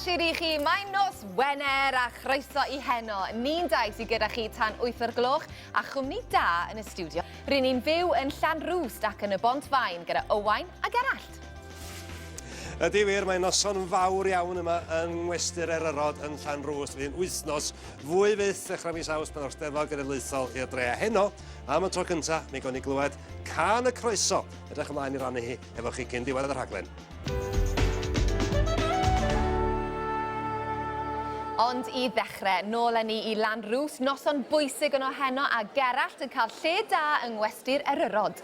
prysur i chi, mae'n nos Wener a chroeso i heno. Ni'n dau sydd gyda chi tan 8 o'r gloch a chwmni da yn y stiwdio. Ry'n ni'n fyw yn Llanrwst ac yn y Bont Faen gyda Owain a Gerallt. Ydy wir, mae'n noson fawr iawn yma yng Ngwesty'r Eryrod yn Llanrwst. Fydd hi'n wythnos fwy fyth ddechrau mis Awst pan o'r Steddfod Genedlaethol i'r dre. A heno, am y tro cyntaf, mi gawn ni glywed Cân y Croeso. Edrych ymlaen i rannu hi efo chi cyn diwedd y rhaglen. Ond i ddechrau, nôl â ni i Lanrwst, noson bwysig yno heno a Gerallt yn cael lle da yng Ngwesty'r Eryrod.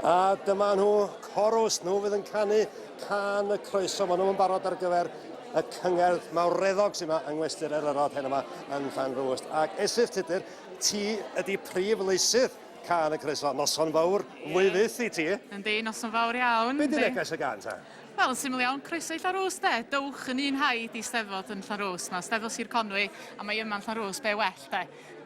A dyma nhw, corws, nhw fydd yn canu Cân y Croeso. Maen nhw'n barod ar gyfer y cyngerdd mawreddog sydd yma yng Ngwesty'r Eryrod heno yma yn Llanrwst. Ac Esyllt Tudur, ti ydi prif leisydd Cân y Croeso. Noson fawr, fwy fyth i ti. Yndi, noson fawr iawn. Be di neges y gân ta? Wel, yn syml iawn, croeso i Llanrwst de. Dowch yn un haid i Steddfod yn Llanrwst. Mae Steddfod Sir Conwy a mae yma yn Llanrwst, be well de.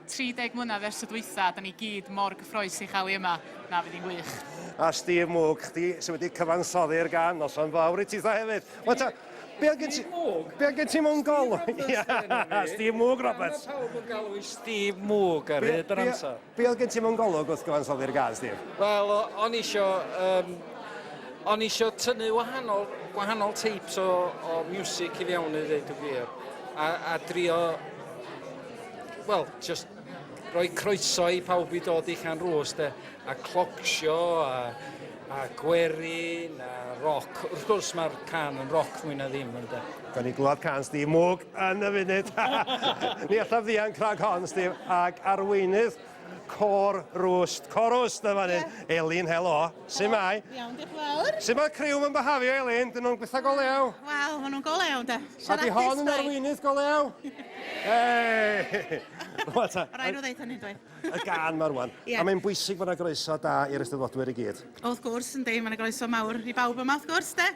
30 mlynedd ers y dwytha, da ni gyd mor gyffrous i chael hi yma. Na, fydd hi'n wych. A Steve Moog, chdi sydd wedi cyfansoddi'r gân, noson fawr i titha hefyd. Wel ta, be oedd gen ti... Steve Moog? Be oedd gen ti mewn golwg? Steve Moog Roberts. Pam mae pawb yn galw i Steve Moog ar hyd yr amser? Be oedd gen ti mewn golwg wrth gyfansoddi'r gân, Steve? Wel, o'n i isio... Um, o'n i isio tynnu wahanol, gwahanol types o, o music i fewn i ddeud y gwir. A, a drio... Wel, just rhoi croeso i pawb i dod i Llanrwst, de, a clocsio, a, a gwerin, a roc. Wrth gwrs mae'r can yn roc mwy na ddim, ynde. Da ni glwad can Steve Moog yn y funud. Ni allaf ddianc rhag hon, Steve, ac arweinydd Côr Rwst. Côr Rwst yn fan hyn. Yeah. Elin, helo. Su mae? Iawn, diolch yn fawr. Su mae'r criw yn byhafio, Elin? Dyn nhw'n gweithio go lew? Wel, maen nhw'n go lew, de. A di hon yn arweinydd go lew? Hey! Rwan ta. Rhaid nhw ddeud hynny, dwi. Y gân ma rwan. Yeah. A mae'n bwysig bod yna groeso da i'r eisteddfodwyr i gyd. Wrth gwrs, yndi, mae yna groeso mawr i bawb yma, wrth gwrs, de.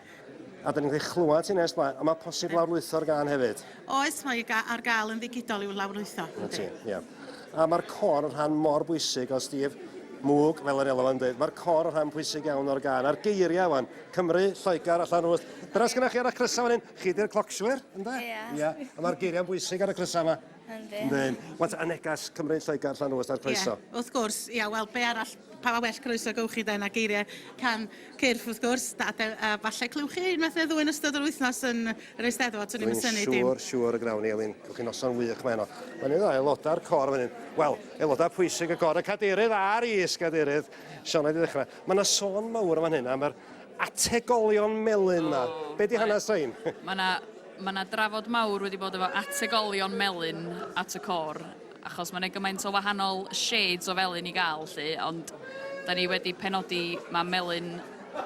A da ni'n cael chlywed ti nes mlaen, a mae posib lawrlwytho'r gân hefyd. Oes, mae ar gael yn ddigidol i'w lawrlwytho. Na ti, ie. A mae'r côr yn rhan mor bwysig o Steve Moog, fel yr elw yn dweud. Mae'r côr yn rhan pwysig iawn o'r gân. A'r geiriau, wan, Cymru, Lloegr, a Llanrwst. Dyna sgynnoch chi ar y crysau fan hyn. Chi di'r clocswyr, ynde? Ie. Ie. A mae'r geiriau'n bwysig ar y crysau yma. Yndi. Yndyn. Wan, a negas Cymru, Lloegr, Llanrwst a'r croeso. Ie, wrth gwrs. Ia, wel, be arall, pa well croeso gowch chi de na geiriau can cyrff, wrth gwrs, a, de, a falle clywch chi unwaith neu ddwy yn ystod yr wythnos yn yr Eisteddfod, swn i'm yn synnu dim. Dwi'n siŵr, siŵr y gwnawn ni, Elin. Gewch chi noson wych 'ma heno. Mae'n un o aelodau'r côr fan hyn. Wel, aelodau pwysig y côr, y cadeirydd a'r is-gadeirydd, Sioned i ddechrau. Mae 'na sôn mawr yn fan hyn am yr ategolion melyn 'ma. O, Be 'di hanes rhein? Mae 'na, mae 'na drafod mawr wedi bod efo ategolion melyn at y côr. Achos mae 'na gymaint o wahanol shades o felyn i gael 'lly, ond 'da ni wedi penodi ma' melyn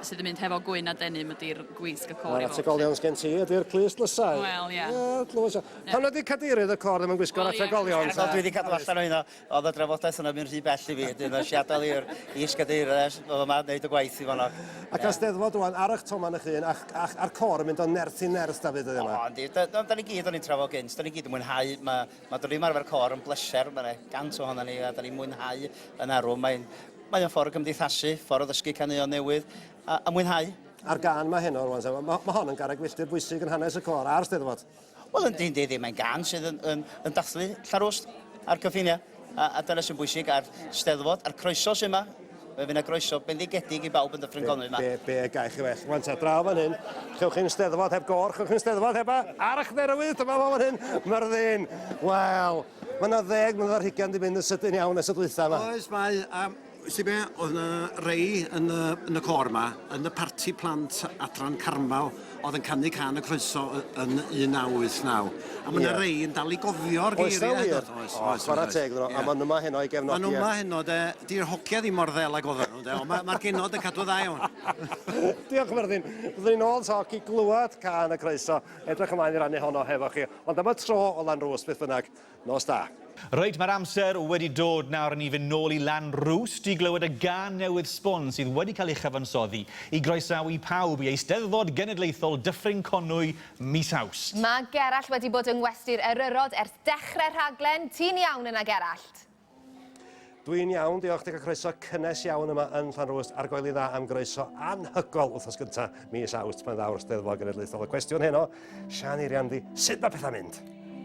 sydd yn mynd hefo gwyn a denim ydy'r gwisg y côr i Mae'r fod. ategolion sgen ti ydy'r clust lysau. Wel, ia. Ie, tlws. Pam nad ydy cadeirydd y côr ddim yn gwisgo'r Wel, ie. ategolion ta? Wel, dwi 'di cadw allan o hynna. Oedd y drafodaeth yna mynd rhy bell i fi. Wedyn nes i adael i'r is-gadeirydd oedd yma wneud y gwaith i fanno. Ac ar Steddfod rwan, ar eich toman eich hun, a'ch, a'ch, a'r côr yn mynd o nerth i nerth, Dafydd, dyddiau yma. O, yndi. Da, da, da ni gyd o'n i'n trafod gynt, da ni gyd yn mwynhau. Mae, mae dod i ymarfer côr yn bleser, mae yna gant ohono ni a da ni'n mwynhau yn arw. Mae'n mae o'n ffordd o gymdeithasu, ffordd o ddysgu caneuon newydd a, a mwynhau. A'r gân 'ma heno rwan, mae, mae hon yn garreg filltir bwysig yn hanes y côr a'r Steddfod. Wel, yndi, yndi, yndi. Mae'n gân sydd yn, yn, yn dathlu Llanrwst a'r cyffiniau. A, a dyna sy'n bwysig, a'r Steddfod, a'r croeso sy'n yma. Fe fydd yna groeso bendigedig i bawb yn Dyffryn Conwy yma. Be, be, be gaech chi well. Wan ta, draw fan hyn, chewch chi'n Steddfod heb gôr, chewch chi'n Steddfod heb a archdderwydd, dyma fo fan hyn, Myrddin. Wel, mae yna ddeg mlynedd ar hugain di mynd yn sydyn iawn ers y dwytha yma. Oes, mae, a Wsti be, oedd 'na rei yn y, yn y côr 'ma, yn y parti plant adran Carmel, oedd yn canu cân y croeso yn 1989. A mae 'na Ie. rei yn dal i gofio'r Oes 'na geiriau. wir? Oes, O, oes, chwarae oes. teg iddyn nhw, a Ie. maen nhw yma heno i gefnogi. Maen nhw yma heno de, di'r hogia ddim mor ddel ag oedden nhw de, ond mae'r ma genod yn cadw dda iawn. Diolch Myrddin. Byddwn ni'n ôl toc i glywed cân y croeso. Edrych ymlaen i rannu honno hefo chi. Ond am y tro o Lanrwst beth bynnag, Nos da. Reit, mae'r amser wedi dod nawr i ni fynd nôl i Lanrwst i glywed y gân newydd sbon sydd wedi cael ei chyfansoddi i groesawu pawb i Eisteddfod Genedlaethol Dyffryn Conwy mis Awst. Mae Gerallt wedi bod yng Ngwesty'r Eryrod ers dechrau'r rhaglen. Ti'n iawn yna, Gerallt? Dwi'n iawn, diolch, diolch croeso cynnes iawn yma yn Llanrwst a'r goeli dda am groeso anhygol wythnos gynta mis Awst pan ddaw'r Steddfod Genedlaethol. Y cwestiwn heno, Sian Eirian di, sut mae pethau'n mynd?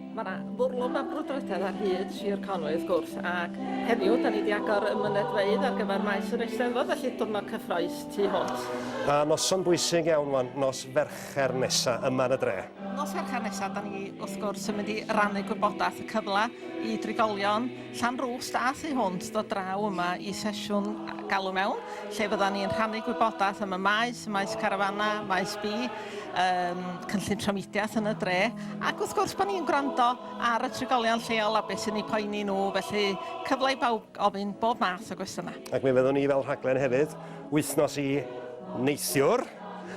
Mae yna fwrlwm a brwdfrydedd ar hyd Sir Conwy wrth gwrs ac heddiw da ni wedi agor y mynedfeydd ar gyfer maes yr Eisteddfod felly diwrnod cyffroes tu hwnt. A noson bwysig iawn wan, nos Fercher nesa yma yn y dre. Nos Fercher nesa da ni wrth gwrs yn mynd i rannu gwybodaeth y cyfle i drigolion Llanrwst a thu hwnt ddod draw yma i sesiwn galw mewn, lle fyddan ni'n rhannu gwybodaeth am y maes, y maes carafannau, maes B, um, cynllun trafnidiaeth yn y dre, ac wrth gwrs bod ni'n gwrando ar y trigolion lleol a beth sy'n eu poeni nhw, felly cyfle i bawb ofyn bob math o gwestiynau. Ac mi fyddwn ni fel rhaglen hefyd, wythnos i neithiwr,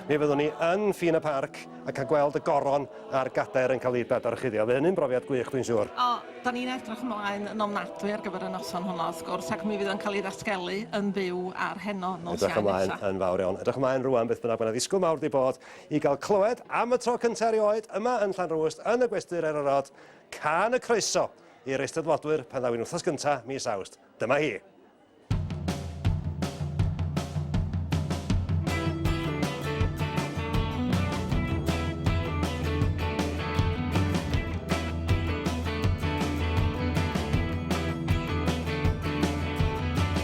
mi fyddwn ni yn ffin y parc ac yn gweld y goron a'r gadair yn cael ei dadorchuddio. Fydd hynny'n brofiad gwych, dwi'n siŵr. O, da ni'n edrych ymlaen yn ofnadwy ar gyfer y noson honno, wrth gwrs, ac mi fydd o'n cael ei ddatgelu yn fyw ar heno, nos Edrych Iau ymlaen nesa. yn fawr iawn. Edrych ymlaen rwan, beth bynnag, mae 'na ddisgwyl mawr 'di bod i gael clywed am y tro cyntaf erioed yma yn Llanrwst, yn y Gwesty'r Eryrod, cân y croeso i'r Eisteddfodwyr pan ddaw hi'n wythnos gyntaf mis Awst. Dyma hi.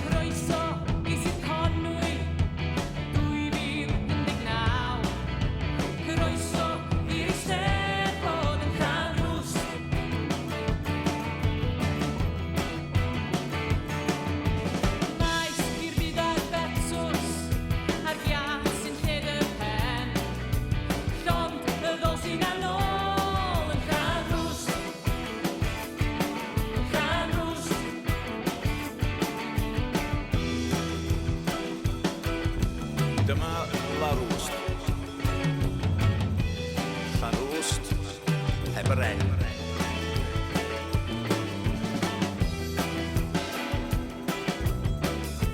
Croeso i Sir Conwy 2019. Croeso i'r Eisteddfod yn Llanrwst. Maes i'r byd a'r betws, a'r giât sy'n lled y pen. Llond y ddol sy'n anôl yn Llanrwst. Llanrwst. Dyma Larwst. Llanrwst, heb yr N.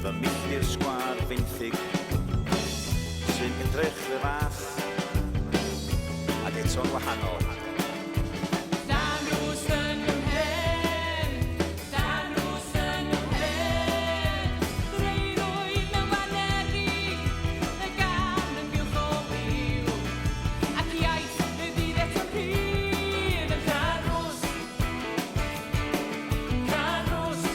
Fy milltir sgwâr fenthyg sy'n edrych y fath ac eto'n wahanol. Llanrwst yn fy mhen, Llanrwst yn fy mhen. Breuddwyd mewn baneri, y gân yn gylch o liw, ac iaith y dydd eto'n rhydd yn Llanrwst. Llanrwst.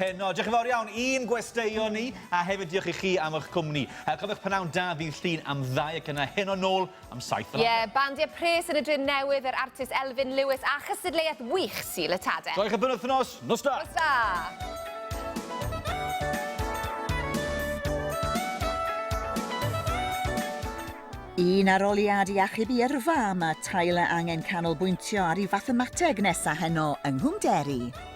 heno. Diolch yn fawr iawn i'n gwesteion ni, a hefyd diolch i chi am eich cwmni. Cofiwch pnawn da ddydd Llun am ddau ac yna heno nôl am 7 Ie, yeah, bandiau pres yn y Dre Newydd, yr artist Elfyn Lewis a chystadleuaeth wych Sul y Tade. Diolch y penwythnos, nos da! Nos da! Un aroliad i achub i yrfa, mae Tyler angen canolbwyntio ar ei fathemateg nesa heno yng Nghwmderi.